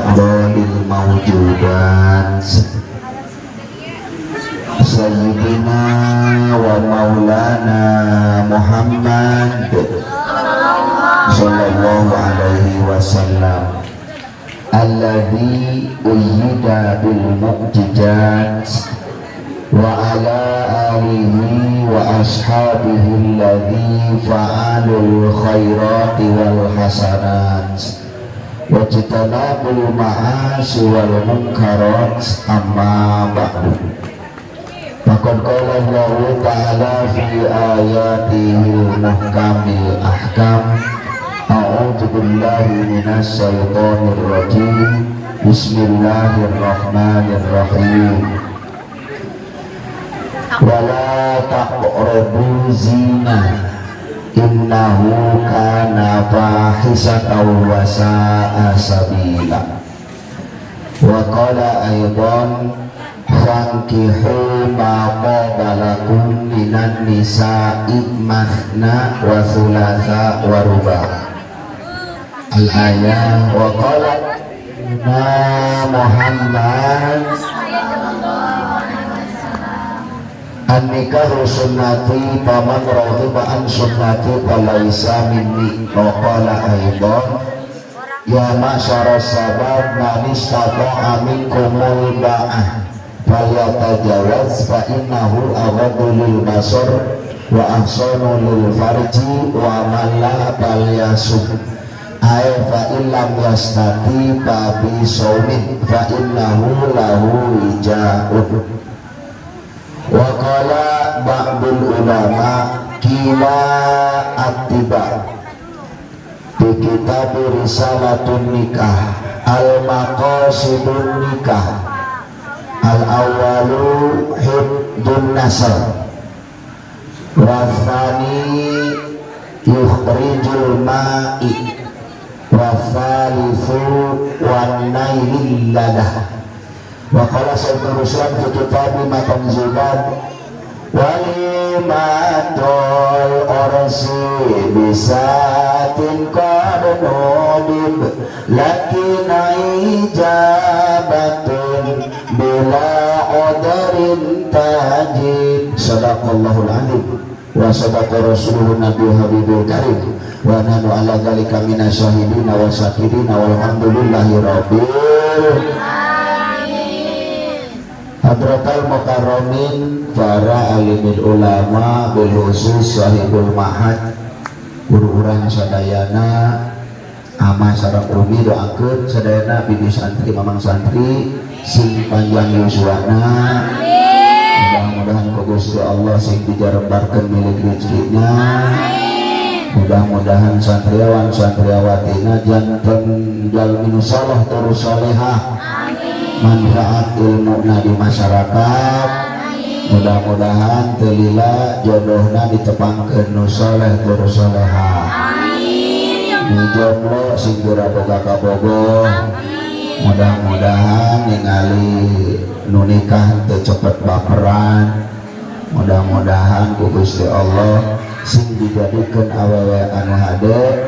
Afdalil mawjudat, Sayyidina wa maulana Muhammad sallallahu alaihi wasallam, alladhi uyyida bil mu'jizat, wa ala alihi wa ashabihi alladhi fa'alul khairati wal hasanat wa jitanabul ma'asi wal munkarat. Amma ba'du. Faqad qala Allah Ta'ala fi ayatihil muhkamil ahkam. A'udzu billahi minasy syaithanir rajim. Bismillahirrahmanirrahim. Wala taqrabu zina innahu kana fahisatan wa sa'a sabila. Wa qala aidan: fankihu ma taba lakum minan nisa'i mathna wa thulatha wa ruba'. Al-ayah. Wa qala na Muhammad: An-nikahu sunnati, faman raghiba an sunnati falaisa minni. Wa qala aidan: ya ma'syara sabab, man istata'a minkumul ba'ah falyatajawaz, fa innahu aghaddu lil basar wa ahsanu lil farji, wa man la falyasum, ay fa illam yastati fa bi saumin, fa innahu lahu wija'un. Wa qala ba'dul ulama: kila attiba di kitab Risalatun Nikah, al maqasidun nikah: al awalu hibdun nasab, wa thani yukhrijul ma'i, wa thalithu wa nailil ladah. Wa qala Sayyidina Ruslan fi kitab Matanzibat: walimatul ursi bisatin qad nudib, lakin ijabatun bila udrin tajib. Sadaqallahul azim wa sadaqa rasuluhu nabi habibul karim, wa nahnu ala dzalika minasyahidina wa syakirina, walhamdulillahi rabbil. Hadratal mukarramin, para alimil ulama, bil khusus sahibul ma'had, guru urang sadayana, ama sareng umi, doakeun sadayana bibi santri, mamang santri sing panjang yuswana. Mudah-mudahan ku Gusti Allah sing dijarembarkeun milik rezekinya. Mudah-mudahan santriawan santriawatina janten jalmi nu soleh terus solehah, manfaat ilmu di masyarakat. Mudah-mudahan teu lila jodohna ditepangkeun nu soleh terus solehah. Nu jomblo sing geura boga kabogoh. Mudah-mudahan ningali nu nikah teu cepet baperan. Mudah-mudahan ku Gusti Allah sing dijadikeun awewe anu hade,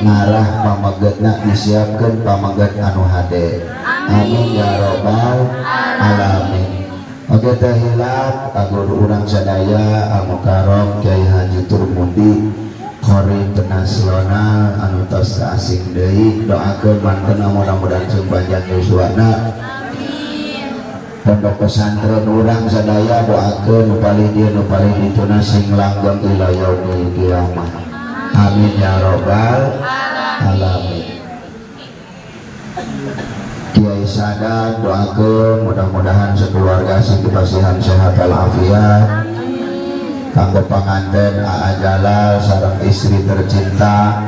ngarah pamegetna disiapkeun pameget anu hade. Amin ya robbal alamin. Oke, teh hilap ka guru urang sadaya, Al Mukarram Kiai Haji Turmudi, Qori nasional anu tos asing deui. Doakeun mantena, mudah-mudahan sing panjang yuswana. Pondok pesantren urang sadaya doakeun, nu paling dieu nu paling dituna sing langgeng ila yaumil kiamah. Amin ya robbal alamin. Kiai Sadat doakeun, mudah-mudahan sekeluarga sing dipasihan sehat walafiat. Kanggo panganten Aa Jalal sareng istri tercinta,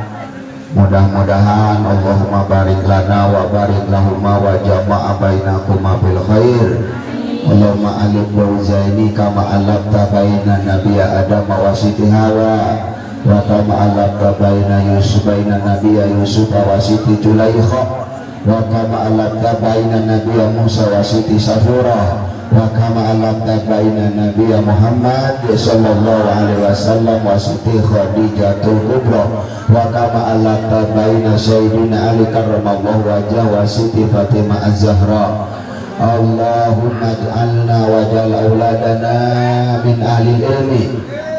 mudah-mudahan Allahumma barik lana wa barik lahuma wa jama'a bainakuma bil khair. Allahumma alif zawjaini kama alafta baina nabiyya Adam wa Siti Hawa, wa kama alafta baina Yusuf, baina nabiyya Yusuf wa Siti Julaikha, wa kama alafta baina nabiyya Musa wa Siti Safura. Wa kama allafta baina Nabiy Muhammad sallallahu alaihi wasallam wa Siti Khadijatul Kubra. Wa kama allafta baina Sayyidina Ali karramallahu wajah wa Siti Fatimah Az-Zahra. Allahumma ij'alna wa ja'al auladana min ahli ilmi,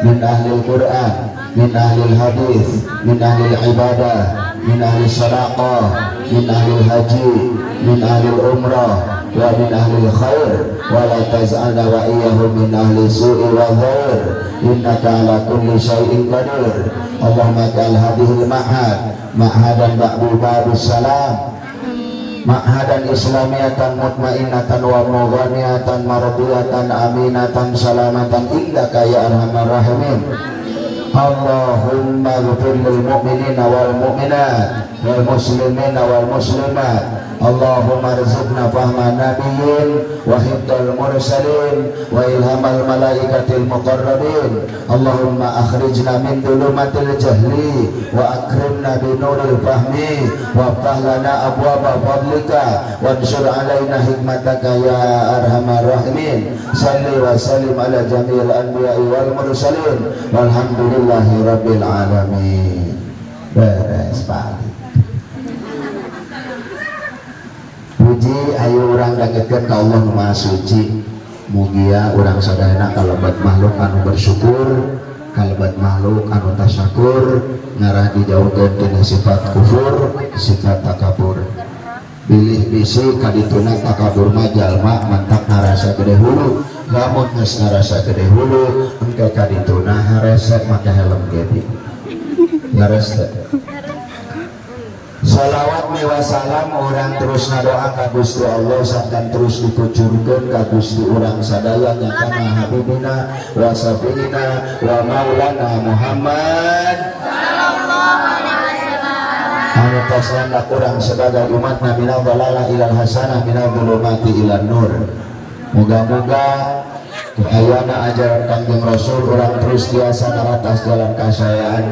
min ahli al-Quran, min ahli hadis, min ahli ibadah, min ahli sadaqah, min ahli haji, min ahli umrah, wa min ahli khair, wa la taj'alna wa iyyahum min ahli su'i wa ghair, innaka ala kulli syai'in qadir. Allahumma ij'al hadhil ma'had ma'hadan ba'du babus salam, ma'hadan islamiyatan mutmainnatan wa mughaniyatan mardiyatan aminatan salamatan indaka ya arhamar rahimin. Allahumma ghfir lil mu'minina wal mu'minat wal muslimina wal muslimat. Allahumma rzuqna fahma nabiyyin wa hifdzal mursalin wa ilhamal malaikatil muqarrabin. Allahumma akhrijna min dhulumatil jahli wa akrimna bi nuril fahmi wa ftah lana abwaba fadlika wa ansur alaina hikmataka ya arhamar rahimin. Salli wa sallim ala jami'il anbiya'i wal mursalin, walhamdulillahi rabbil alamin. Beres, Pak. Puji ayo urang dangetkeun ka Allah nu Maha Suci. Mugia urang sadayana kalebet makhluk anu bersyukur, kalebet makhluk anu tasyakur, ngarah dijauhkeun tina sifat kufur, sifat takabur. Bilih bisi kadituna takabur mah jalma mantak ngarasa gede hulu. Lamun geus ngarasa gede hulu, engke kadituna harese make helm gede. Leres teh? Salawat wa salam urang terus ngadoa ka Gusti Allah sangkan terus dikucurkeun ka Gusti urang sadaya, nyatana habibina wa safiina wa maulana Muhammad sallallahu alaihi wasallam, anu tos nyandak urang sebagai umat minal dhalalah ilal hasanah, minal dhulumati ilan nur. Moga-moga ayana ajaran Kangjeng Rasul, urang terus biasa naratas jalan kasayaan,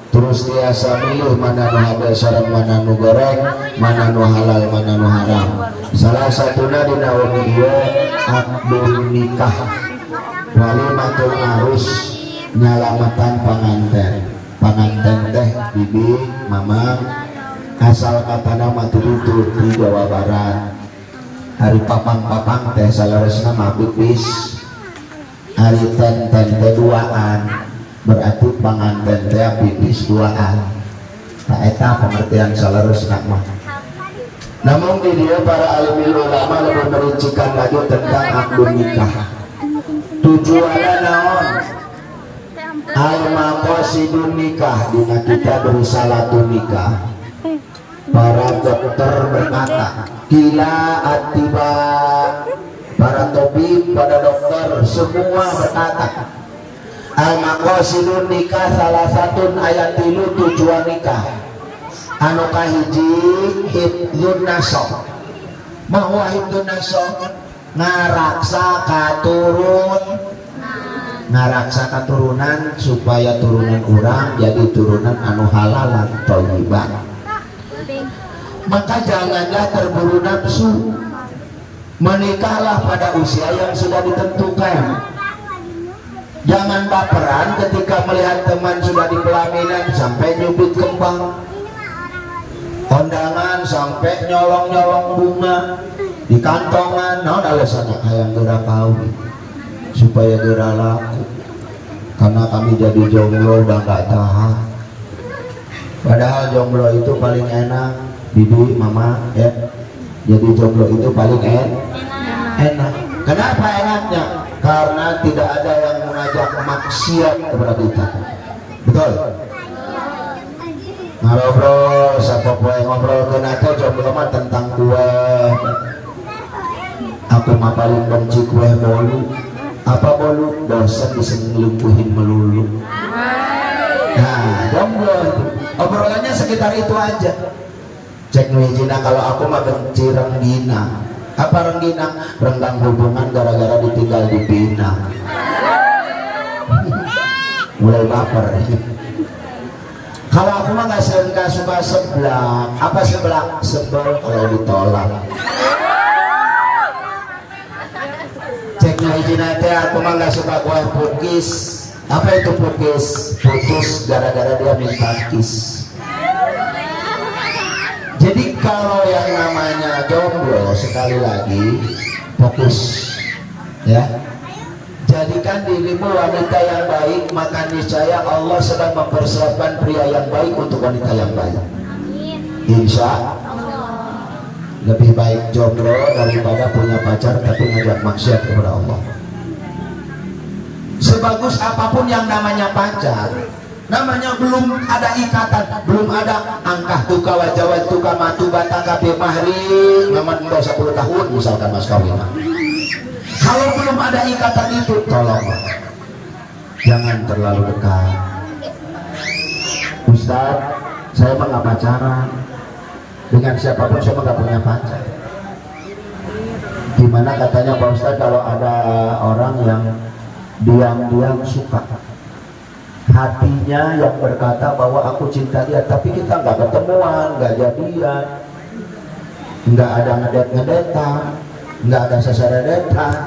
terus tiasa milih mana nu hade sareng mana nu goreng, mana nu halal, mana nu haram. Salah satuna dina wengi ieu akdun nikah, walimatul arus, nyalamatan panganten. Panganten teh, bibi, mama, asal katana mah itu di Jawa Barat. Hari papang-papang teh saleresna mah pipis, hari ten ten teh duaan, berarti panganten teh pipis duaan. Tak eta pengertian saleresna mah. Namun di dia para alim ulama lebih merincikan lagi tentang akdun nikah, tujuannya naon. Al maqasidun nikah, dina kitab Risalatun Nikah, para dokter berkata, kila atiba, para tabib, pada dokter semua berkata, al maqasidun nikah salah satu ayat tilu tujuan nikah. Anu kahiji, hifdzun nasab. Mahwa hifdzun nasab? Ngaraksa katurun, ngaraksa katurunan supaya turunan urang jadi turunan anu halalan thayyiban. Maka janganlah terburu nafsu, menikahlah pada usia yang sudah ditentukan. Jangan baperan ketika melihat teman sudah di pelaminan sampai nyubit kembang, kondangan sampai nyolong-nyolong bunga di kantongan. Naon alasannya? Hayang geura kawin supaya geura laku, karena kami jadi jomblo udah nggak tahan. Padahal jomblo itu paling enak, bibi, mama, ya. Jadi jomblo itu paling enak. Kenapa enaknya? Karena tidak ada yang mengajak maksiat kepada kita, betul? Ngobrol sapopoe, ngobrol ke nate jomblo mah tentang kue. Aku mah paling benci kue bolu. Apa bolu? Bosan diselingkuhin melulu. Nah, jomblo itu obrolannya sekitar itu aja. Cek nu hijina, kalau aku mah benci rengginang. Apa rengginang? Renggang hubungan gara-gara ditinggal di pinang. Mulai baper. Kalau aku mah nggak suka seblak. Apa seblak? Sebel kalau ditolak. Cek nu hijina teh, aku mah nggak suka kue pukis. Apa itu pukis? Putus gara-gara dia minta kiss. Jadi kalau yang namanya jomblo, sekali lagi fokus ya, jadikan dirimu wanita yang baik, maka niscaya Allah sedang mempersiapkan pria yang baik untuk wanita yang baik. Insya lebih baik jomblo daripada punya pacar tapi ngajak maksiat kepada Allah. Sebagus apapun yang namanya pacar, namanya belum ada ikatan, belum ada أنكحتك وزوجتك مخطوبتك بمهر memang udah 10 tahun misalkan mas kawin. Kalau belum ada ikatan itu, tolong jangan terlalu dekat. Ustaz, saya mah nggak pacaran dengan siapapun, saya mah nggak punya pacar. Gimana katanya Pak Ustaz kalau ada orang yang diam-diam suka, hatinya yang berkata bahwa aku cinta dia, tapi kita nggak ketemuan, nggak jadian, nggak ada ngedet-ngedetan, nggak ada seseredetan,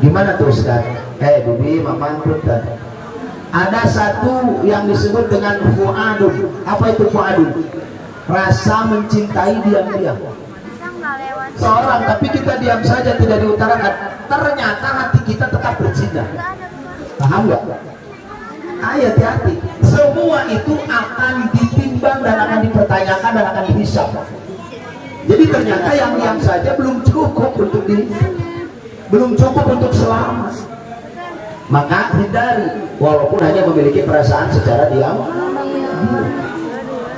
gimana tuh, Ustaz? Eh, Bibi, Mama, punten. Ada satu yang disebut dengan fuadun. Apa itu fuadun? Rasa mencintai diam-diam seorang, tapi kita diam saja, tidak diutarakan. Ternyata hati kita tetap bercinta. Paham nggak? Ayo hati-hati. Semua itu akan ditimbang dan akan dipertanyakan dan akan dihisab. Jadi ternyata yang diam saja belum cukup untuk di belum cukup untuk selamat. Maka hindari walaupun hanya memiliki perasaan secara diam.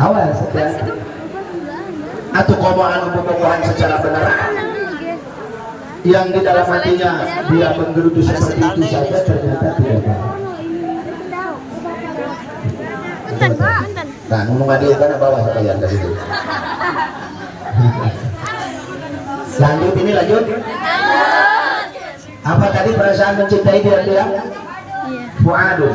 Awas, hati-hati. Atau komo anu bobogohan secara benar yang di dalam hatinya dia menggerutu seperti itu saja ternyata tidak baik. Punten, punten. Nah, ngomong kan bawah sekalian ke situ. Lanjut ini, lanjut. Apa tadi, perasaan mencintai dia dia? Iya. Fuadu.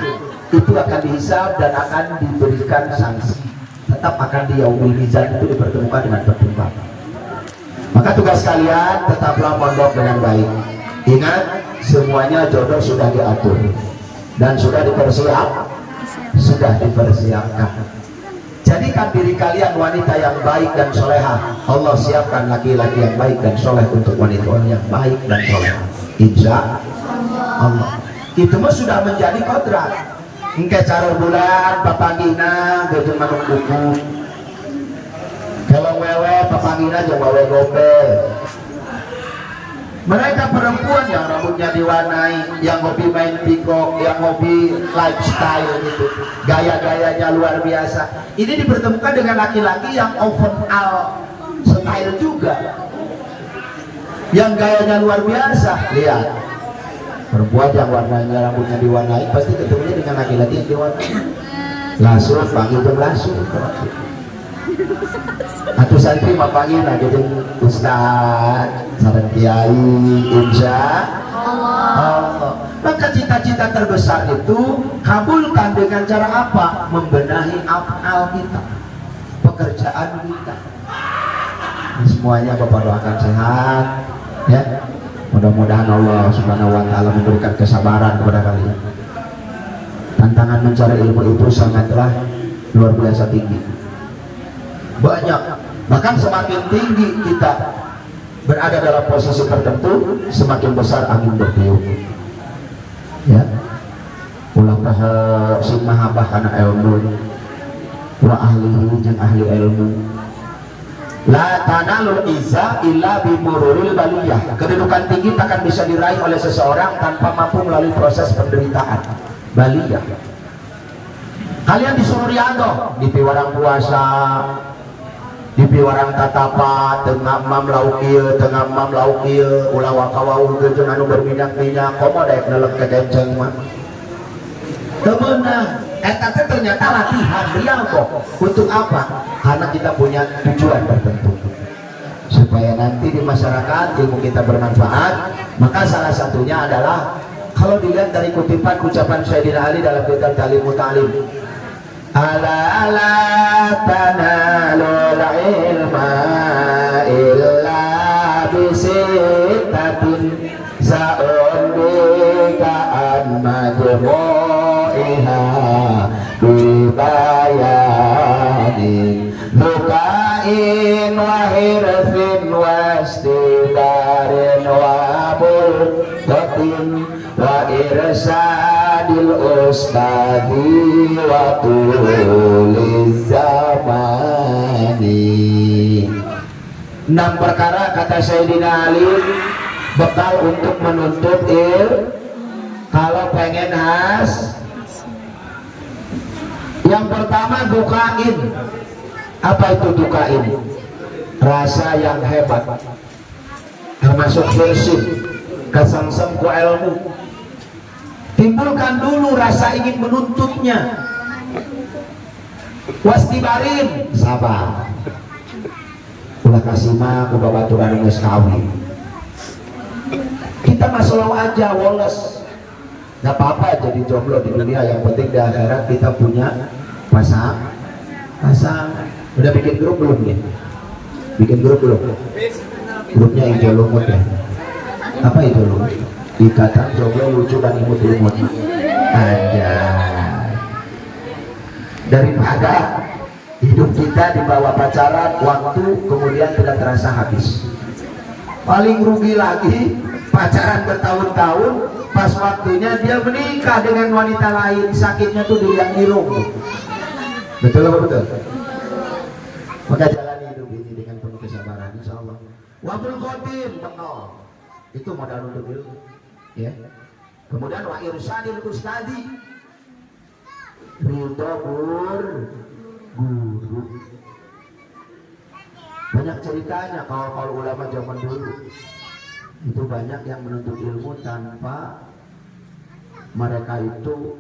Itu akan dihisab dan akan diberikan sanksi. Tetap akan di yaumil mizan itu dipertemukan dengan pertimbangan. Maka tugas kalian tetaplah mondok dengan baik. Ingat, semuanya jodoh sudah diatur dan sudah dipersiapkan. Jadikan diri kalian wanita yang baik dan soleha. Allah siapkan laki-laki yang baik dan soleh untuk wanita yang baik dan soleha. Insya Allah. Itu mah sudah menjadi kodrat. Engke cara bulan papanggihna jeung manuk buku. Kalau wewe papanggihna jeung wewe gombel. Mereka perempuan yang rambutnya diwarnai, yang hobi main pikok, yang hobi lifestyle gitu, gaya-gayanya luar biasa. Ini dipertemukan dengan laki-laki yang open all style juga, yang gayanya luar biasa. Lihat, perempuan yang warnanya rambutnya diwarnai pasti ketemunya dengan laki-laki yang diwarnai. Langsung panggil tuh, langsung. Atau santri mah panggil nah gitu ustaz, sareng kiai, insya Allah. Maka cita-cita terbesar itu kabulkan dengan cara apa? Membenahi afal kita, pekerjaan kita. Ini semuanya Bapak doakan sehat, ya. Mudah-mudahan Allah Subhanahu wa taala memberikan kesabaran kepada kalian. Tantangan mencari ilmu itu sangatlah luar biasa tinggi. Banyak, bahkan semakin tinggi kita berada dalam posisi tertentu, semakin besar angin bertiup. Ya, ulah poho sing mahabbah kana ilmu وأهله jeung ahli ilmu. لا تنال العز إلا بمرور البلية. Kedudukan tinggi takkan bisa diraih oleh seseorang tanpa mampu melalui proses penderitaan, baliyah. Kalian disuruh riado di piwarang puasa, di piwarang tatapa, teu ngamam lauk ieu, teu ngamam lauk ieu, ulah waka wawuh jeung anu berminyak-minyak, komo daek nelep ke kenceng mah teu meunang. Eta teh ternyata latihan riado untuk apa? Karena kita punya tujuan tertentu supaya nanti di masyarakat ilmu kita bermanfaat. Maka salah satunya adalah kalau dilihat dari kutipan ucapan Sayyidina Ali dalam kitab Ta'lim Ta'lim, ألا لا تنال العلم إلا بستة. Hirsin wastibarin wa bulqatin wa irsadil ustadi wa tuliz zamani. Enam perkara, kata Sayyidina Ali, bekal untuk menuntut kalau pengen has. Yang pertama, dukain. Apa itu dukain? Rasa yang hebat, termasuk hirsin, kesengsem ku ilmu. Timbulkan dulu rasa ingin menuntutnya. Wastibarin, sabar. Ulah kasima ku babaturan geus kawin. Kita mah slow aja, woles. Gak apa-apa jadi jomblo di dunia, yang penting di akhirat kita punya pasang. Udah bikin grup belum nih? Bikin grup belum? Grupnya hijau lumut ya? Apa itu lumut? Ikatan Jomblo Lucu dan Imut-Imut aja. Daripada hidup kita dibawa pacaran, waktu kemudian tidak terasa habis. Paling rugi lagi pacaran bertahun-tahun, pas waktunya dia menikah dengan wanita lain, sakitnya tuh di irung. Betul apa betul? Maka jalani hidup ini dengan penuh kesabaran, insya Allah. Wabul khotim, bengong itu modal untuk ilmu ya. Kemudian wa irsadil ustadi, ridho guru. Banyak ceritanya kalau kalau ulama zaman dulu itu banyak yang menuntut ilmu tanpa mereka itu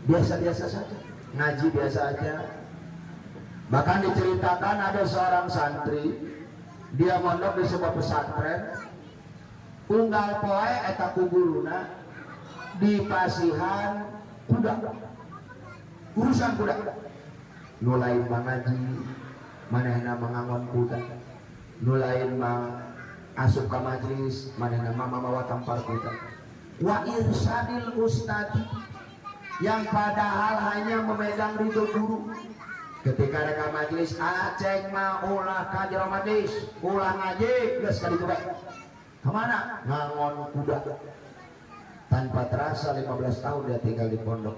biasa-biasa saja, ngaji biasa aja. Bahkan diceritakan ada seorang santri, dia mondok di sebuah pesantren. Unggal poe eta ku guruna dipasihan kuda, urusan kuda. Nu lain mah ngaji, manehna mangangon kuda. Nu lain mah asup ka majlis, manehna mah mamawa tampar kuda. Wa irsadil ustadi, yang padahal hanya memegang ridho guru. Ketika mereka majlis, aceng mah ulah ka jero majlis, ulah ngaji, geus ka ditu bae. Kemana? Ngangon kuda. Tanpa terasa 15 tahun dia tinggal di pondok.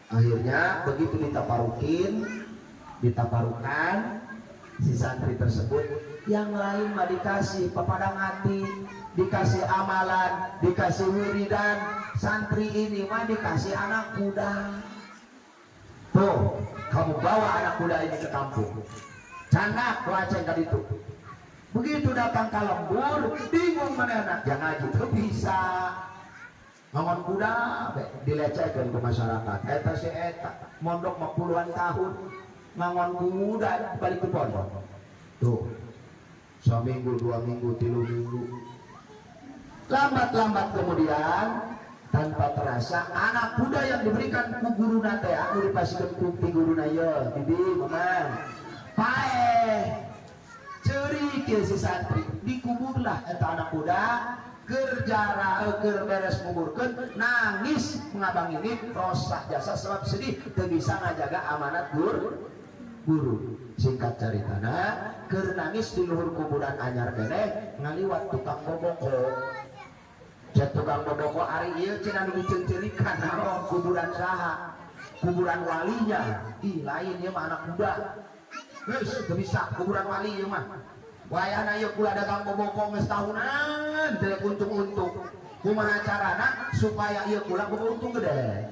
Akhirnya begitu ditaparukin, ditaparukan si santri tersebut, yang lain mah dikasih pepadang hati, dikasih amalan, dikasih wiridan, santri ini mah dikasih anak kuda. Tuh, kamu bawa anak kuda ini ke kampung. Candak ku aceng tadi itu. Begitu datang ke lembur, bingung mana jangan gitu bisa. Ngangon kuda, dilecehkan ke masyarakat. Eta si eta, mondok mah puluhan tahun, ngangon kuda balik ke pondok. Tuh, seminggu, 2 minggu, 3 minggu. Lambat-lambat kemudian, tanpa terasa anak kuda yang diberikan ku guru nate, aku dipasihkan ku guru ye, bibi, mama, paeh, ceurik si santri, dikuburlah eta anak kuda. Keur jara, keur beres nguburkeun, nangis mengabang ini rosak jasa sebab sedih teu bisa ngajaga amanat guru. Singkat caritana, keur nangis di luhur kuburan anyar keneh, ngaliwat tukang boboko. Cek tukang boboko, ari ieu cenah nu diceungceurikan naon, kuburan saha? Kuburan walinya. Ih, lain, ieu mah anak kuda. Geus teu bisa kuburan wali ieu mah. Wayahna ieu kula dagang boboko geus tahunan teu untung-untung. Kumaha carana supaya ieu kula boga untung gede?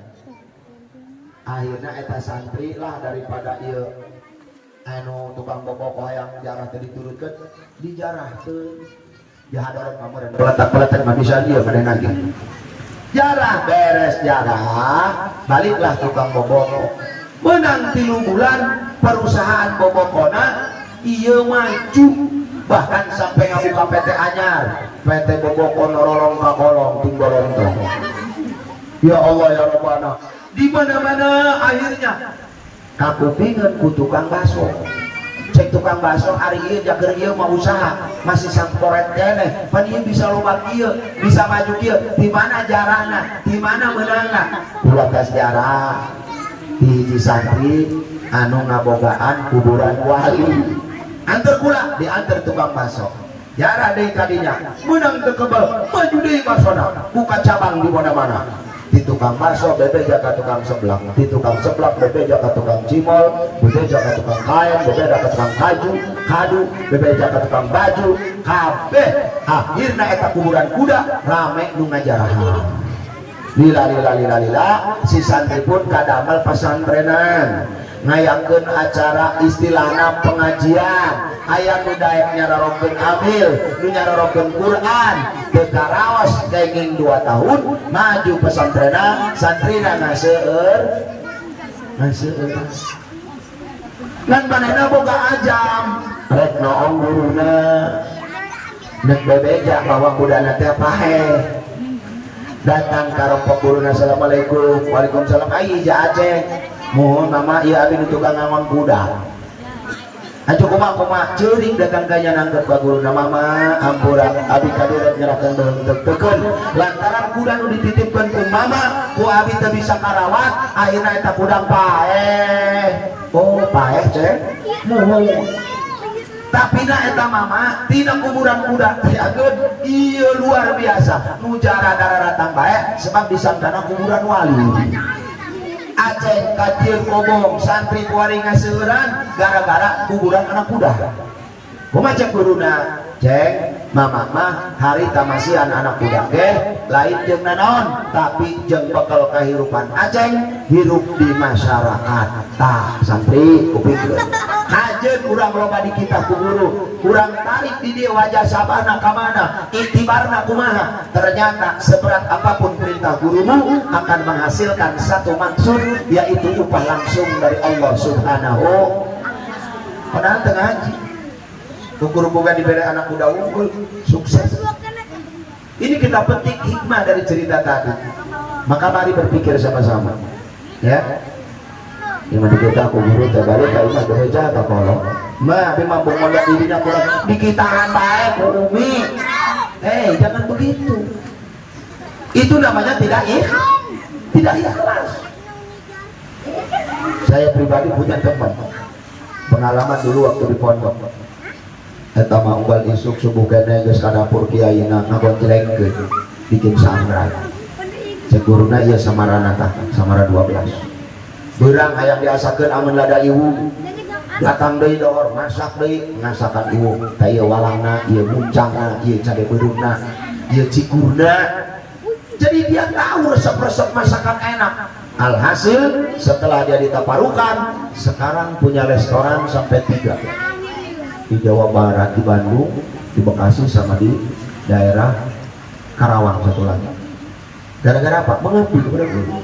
Akhirnya eta santri lah, daripada ieu anu tukang boboko hayang jarah teu diturutkeun, dijarahkeun. Jahadoran kamu dan peletak-peletak mah bisa dia pada lagi. Jarah beres jarah, baliklah tukang boboko. Menang 3 bulan perusahaan bobokona iya maju, bahkan sampai ngabuka PT anyar, PT Boboko Norolong Kakolong Tinggolontong. Ya Allah ya Rabbana, di mana-mana. Akhirnya kakupingan ku tukang bakso. Cek tukang bakso, ari ieu jager ieu mah usaha masih samporet keneh, pan ieu bisa loba kieu, bisa maju kieu, di mana jarahna, di mana meunangna? Ulah gas jarah di hiji santri anu ngabogaan kuburan wali. Antar kula, diantar tukang bakso. Jarah deui kadinya, menang teu kebel, maju deui baksona, buka cabang di mana-mana. Di tukang bakso bebeja ka tukang seblak, di tukang seblak bebeja ka tukang cimol, bebeja ka tukang kain, bebeja ka tukang kaju, kadu, bebeja ka tukang baju, kabeh akhirna eta kuburan kuda rame nu ngajarahan. Lila lila lila lila, si santri pun kadamel pesantrenan, ngayangkeun acara istilahna pengajian, aya nu daek nyararongkeun amil, nu nyararongkeun Quran, teu karaos kenging 2 tahun maju pesantrena, santrina ngaseueur ngaseueur. Ngan manehna boga ajam rek noong guruna, nek bebeja bahwa kudana teh paeh. Datang ka rompok guruna, "Assalamualaikum." "Waalaikumsalam." "Ai ja Aceh?" "Mohon mama, ieu abi nu tukang ngangon kuda." "Ayo kumaha kumaha?" Ceurik datang ka nangkep ka guruna, "Mama, ampura abi kadieu rek nyerahkeun beungeut lantaran kuda nu dititipkeun ku mama ku abi teu bisa karawat, akhirna eta kuda paeh." "Oh, paeh, Cek?" "Mohon." Tapi na eta mama tina kuburan kuda teh ageun ieu luar biasa, nu jara daratang bae sebab disangkana kuburan wali. Aceh kacil kobong, santri kuari ngaseueuran gara-gara kuburan anak kuda. Kumaha cek guruna? "Cek, mama mah hari tamasian anak kuda ge lain jeung nanaon, tapi jeung bekal kehidupan Aceng hirup di masyarakat." Tah santri, kupingkeun, kajeun urang loba di kita ku guru, urang tarik di dia wajah sabana ka mana, itibarna kumaha. Ternyata seberat apapun perintah gurumu akan menghasilkan satu maksud, yaitu upah langsung dari Allah Subhanahu. Padahal tengah haji ukur boga diberi anak muda unggul sukses. Ini kita petik hikmah dari cerita tadi, maka mari berpikir sama-sama ya. Ini kita aku guru teh balik ka imah gereja ka kolong mah abi mampu mondok dirinya kurang dikitahan bae ku umi. Eh, jangan begitu, itu namanya tidak ikhlas. Saya pribadi punya teman, pengalaman dulu waktu di pondok eta mah unggal isuk subuh kene geus ka dapur kiaina ngagonjlengkeun bikin sangrai. Cek guruna, ieu samarana tah samara 12 beurang hayang diasakeun amun lada iwu. Datang deui dohor, masak deui, ngasakan iwu tah, ieu walangna, ieu muncangna, ieu cabe beureumna, ieu cikurna. Jadi dia tahu resep-resep masakan enak. Alhasil setelah dia ditaparukan, sekarang punya restoran sampai tiga di Jawa Barat, di Bandung, di Bekasi, sama di daerah Karawang satu lagi. Gara-gara apa? Mengabdi kepada guru.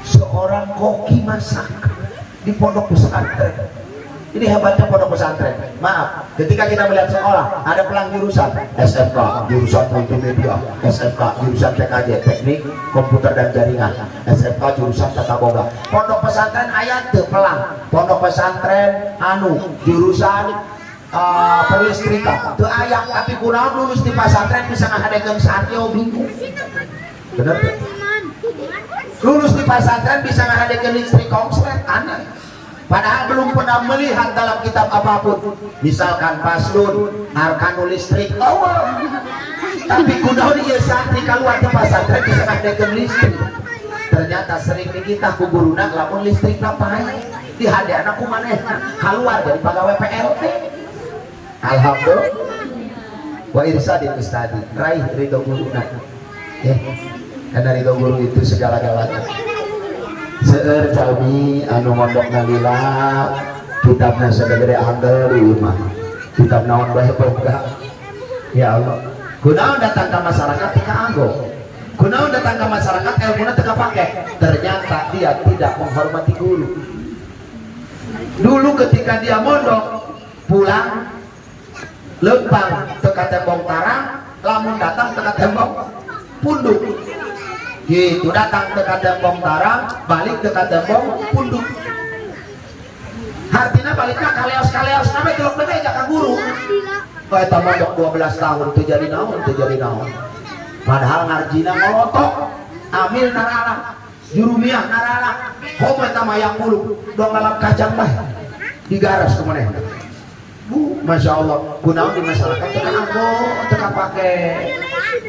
Seorang koki masak di pondok pesantren. Ini hebatnya pondok pesantren. Maaf, ketika kita melihat sekolah ada pelang jurusan SMK, jurusan multimedia, SMK, jurusan TKJ, teknik komputer dan jaringan, SMK jurusan tata boga. Pondok pesantren aya teu pelang pondok pesantren anu jurusan perlistrikan? Teu aya. Tapi kunaon lulus di pesantren bisa ngahadekeun satyo? Bingung, bener teu? Lulus di pesantren bisa ngahadekeun listrik konslet, aneh. Padahal belum pernah melihat dalam kitab apapun, misalkan faslun arkanul listrik, oh. Tapi kunaon ieu santri keluar di pesantren bisa ngahadekeun listrik? Ternyata sering di kita ku guruna lamun listrik paeh dihadeana ku manehna, keluar jadi pegawai PLT. Alhamdulillah. Wa irsadil ustadi, raih ridho guruna ya, karena ridho guru itu segala-galanya. Seueur jalmi anu mondok nalila, kitabna sagede anggel di imah, kitab naon bae boga. Ya Allah, kunaon datang ke masyarakat teu kaanggo, kunaon datang ke masyarakat ilmuna teu kapake? Ternyata dia tidak menghormati guru. Dulu ketika dia mondok, pulang lempang teka tembong tarang, lamun datang teka tembong punduk gitu. Datang teka tembong tarang, balik teka tembong punduk, artinya baliknya kaleos kaleos sampai tilok bebeja ka guru. Oh, eta mondok 12 tahun teu jadi naon, teu jadi naon. Padahal ngarjina ngolotok, amil narala, jurumiah narala, komo eta mayang bulu dong ngalap kacang mah digaras ke manehna. Masya Allah, kunaon di masyarakat teu kaanggo, teu kapake.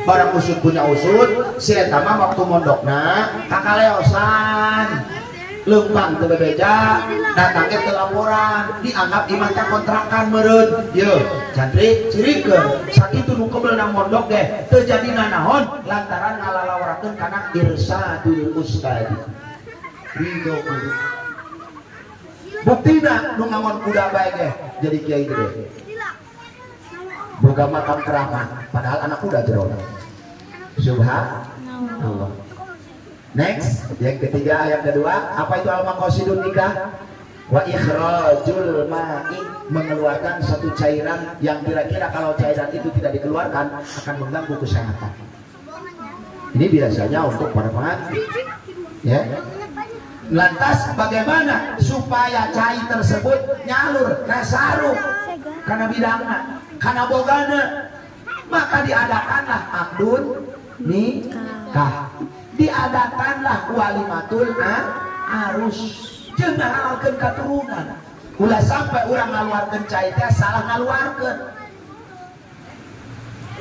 Barang usut punya usut, si eta mah waktu mondokna kakaleosan. Leumpang teu bebeja, datang ke laporan, dianggap imah teh kontrakan meureun. Yeuh, jantri cirikeun. Sakitu nu kebel nang mondok deh, teu jadi nanaon lantaran ngalalawarakeun kana irsadul ustadi. Ridho guru. Buktina nu ngangon kuda bae ge jadi kiai gede. Boga makam keramat, padahal anak kuda jero. Subhanallah. Next, yang ketiga, yang kedua, apa itu al-maqasidun nikah? Wa ikhrajul ma'i, mengeluarkan satu cairan yang kira-kira kalau cairan itu tidak dikeluarkan akan mengganggu kesehatan. Ini biasanya untuk para pengantin. Ya. Lantas bagaimana supaya cai tersebut nyalur, nasaru karena bidangna, karena bogana, maka diadakanlah akdun nikah, diadakanlah walimatul arus, jeung ngahalalkeun katurunan. Ulah sampai urang ngaluarkeun cai teh salah ngaluarkeun.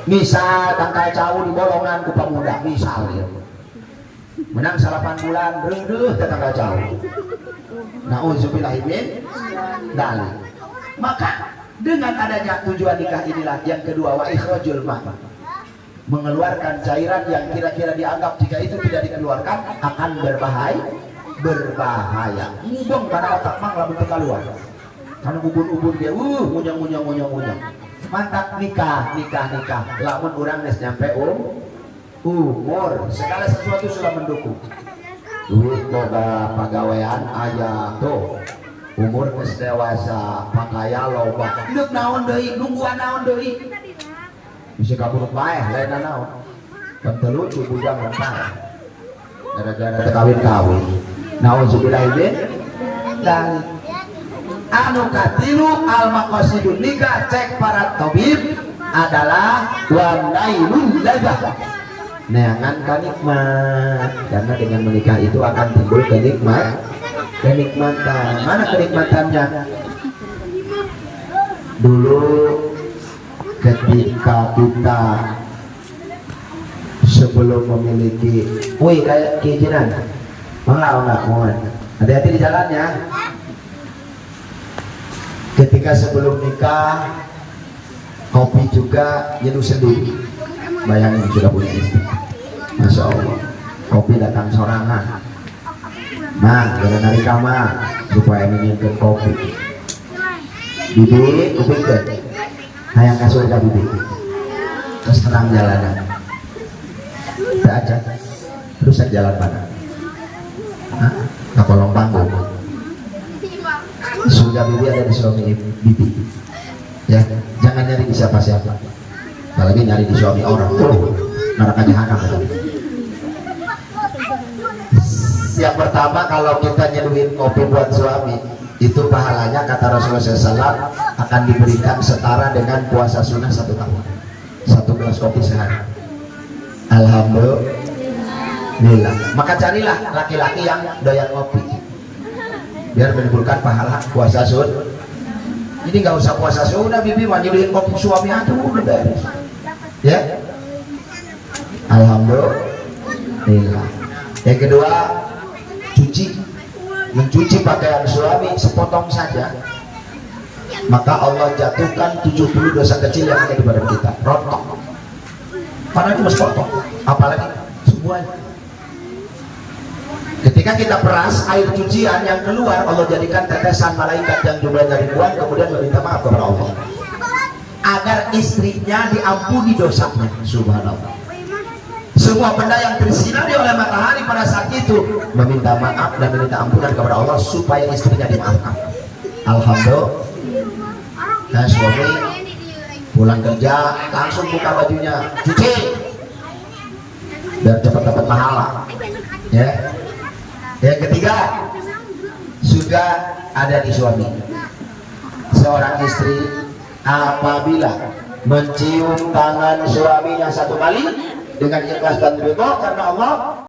Misal tangkal cau di bolongan ku pemuda, misal ya. Menang 8 bulan reudeuh teh tangkal cau. Nauzubillahi min dzalik. Maka dengan adanya tujuan nikah inilah yang kedua, wa ikhrajul ma, mengeluarkan cairan yang kira-kira dianggap jika itu tidak dikeluarkan akan berbahaya, berbahaya. Ngubeng karena otak mang lamun teu keluar, karena ubun-ubun dia ngunyah ngunyah ngunyah ngunyah. Mantap, nikah nikah nikah lamun urang geus nyampe umur, segala sesuatu sudah mendukung, duit boga, pagawean aya, tuh umur geus dewasa, pakaya loba, deuk naon deui, nungguan naon deui? Bisa kabur paeh, lain naon. Kan teu lucu bujang paeh gara-gara teu kawin-kawin. Nauzubillah min dzalik. Anu katilu, al maqasidun nikah cek para tabib adalah wa nailul ladzah, neangan kanikmat, karena dengan menikah itu akan timbul kenikmatan. Mana kenikmatannya? Dulu ketika kita sebelum memiliki, wih, kayak keizinan, enggak enggak mohon hati-hati di jalannya. Ketika sebelum nikah, kopi juga nyeduh sendiri. Bayangin sudah punya istri, Masya Allah, kopi datang sorangan. Nah, gara dari kamar supaya menginginkan kopi. Bibi, kupingkeun, hayang ka surga bibi, terus terang jalanan. Tidak aja terus jalan mana? Hah? Ke kolong panggung. Surga bibi ada di suami bibi ya, jangan nyari di siapa-siapa, apalagi nyari di suami orang. Oh, neraka jahanam itu. Yang pertama, kalau kita nyeduhin kopi buat suami, itu pahalanya kata Rasulullah SAW akan diberikan setara dengan puasa sunnah satu tahun, satu gelas kopi sehari. Alhamdulillah. Maka carilah laki-laki yang doyan ngopi biar menimbulkan pahala puasa sun. Jadi nggak usah puasa sunnah, bibi mau nyeduhin kopi suami aja udah beres ya. Alhamdulillah. Yang kedua, cuci, mencuci pakaian suami sepotong saja, maka Allah jatuhkan 70 dosa kecil yang ada di badan kita, rontok. Padahal cuma sepotong, apalagi semuanya. Ketika kita peras air cucian, yang keluar Allah jadikan tetesan malaikat yang jumlahnya ribuan, kemudian meminta maaf kepada Allah agar istrinya diampuni dosanya. Subhanallah. Semua benda yang tersinari oleh matahari pada saat itu meminta maaf dan meminta ampunan kepada Allah supaya istrinya dimaafkan. Alhamdulillah. Nah, suami pulang kerja langsung buka bajunya, cuci biar cepat dapat pahala ya. Yang ketiga, surga ada di suami. Seorang istri apabila mencium tangan suaminya satu kali dengan ikhlas dan ridho karena Allah.